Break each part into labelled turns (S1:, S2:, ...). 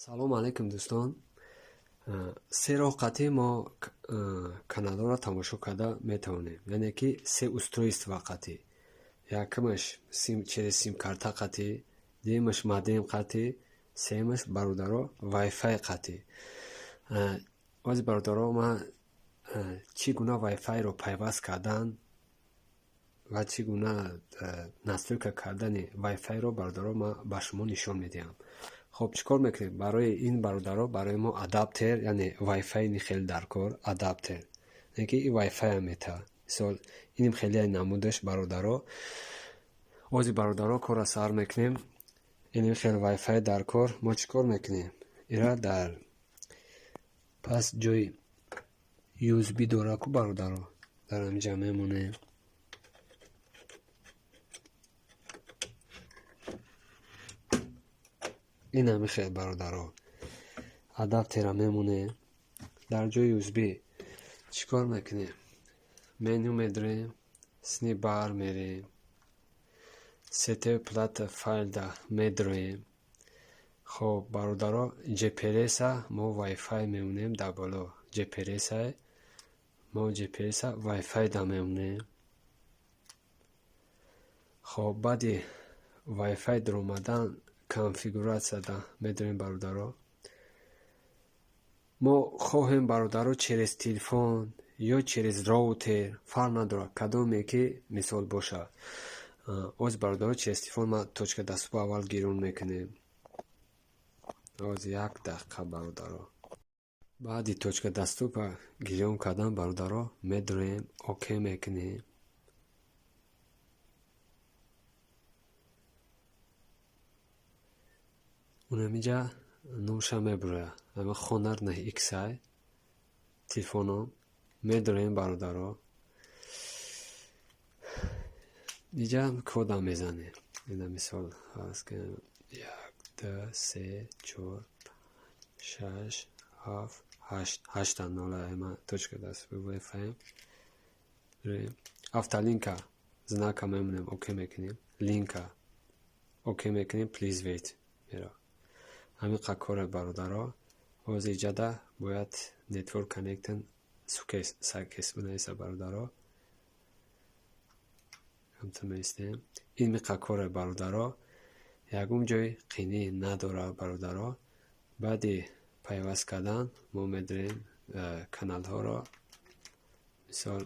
S1: Салом алейкум, дӯстон. Се роҳ қатъи мо каналҳоро тамошо карда метавонем, яъне ки се устройства қатъӣ. Якумаш через симкарта қатъӣ, дуюмаш модем қатъӣ, сеюмаш, бародаро, вайфай қатъӣ. Ози, бародаро, ман чӣ гуна вайфайро пайваст кардан ва чӣ гуна настройка кардани вайфайро, бародаро, ман ба шумо нишон медиҳам. Хоб, чӣ кор мекунем барои ин, бародаро? Барои мо адаптер, яъне вайфайни хеле даркор адаптер, яъне ки и вайфайам метавад. Мисол, иним хеле намудаш, бародаро. Ози, бародаро, корро сар мекунем. Иним хел вайфай даркор. Мо чӣ кор мекунем? Ира дар пас ҷои USB дора ку, бародаро, дар ҳаминҷа мемонем. Ин ҳами хел, бародаро, адаптера мемонем дар ҷои USB. Чӣ кор мекунем? Меню медорем, снибар мерем, сетевой плата файлда медроем. Хоб, бародаро, GPRS-а мо вайфай мемонем. Дар боло GPRS-а, мо GPRS-а вайфай да мемонем. Хоб, баъди вайфай даромадан конфигуратсияда медорем, бародаро. Мо хоҳем, бародаро, через телефон ё через роутер, фарқ надорад, кадоме ки мисол бошад. Оз, бародаро, через телефон ман точка доступа аввал гирон мекунем. Оз, як дақиқа, бародаро. Баъди точка доступа гирён кардан, бародаро, медроем, окей мекунем. Унамиҷа номша мебурояд, ама Honor 9X телефоном. Медроем, бародаро, иҷа кода мезанем. Ина, мисол, фарз кунем: як, ду, се, чор, шаш, ҳафт, ҳашт, ҳашта нола. Ма точка доступи вайфайм. Автолинка знака мемонем, окей мекунем, линка окей мекунем, please wait мера. Ҳамин коре, бародаро. Ҳозир иҷада бояд network connection success бинависа, бародаро. Ҳамту меистем. Ин миқа коре, бародаро, ягон ҷои қинӣ надорад, бародаро. Баъди пайваст кардан мо медорем, каналҳоро, мисол,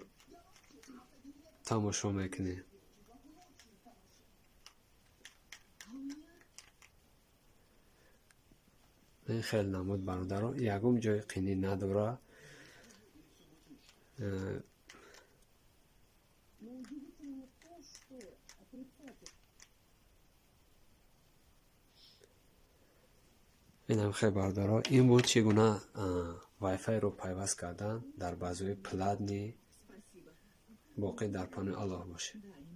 S1: тамошо мекунем. Ин хел намуд, бародаро, ягон ҷои қинӣ надорад.
S2: Но удивительно то, что отрицать
S1: Инам хел, бародаро, ин буд чӣ гуна вайфайро пайваст кардан дар базаҳои платный.
S2: Спасибо.
S1: Боқӣ дар паноҳи Аллоҳ бошед.
S2: Да.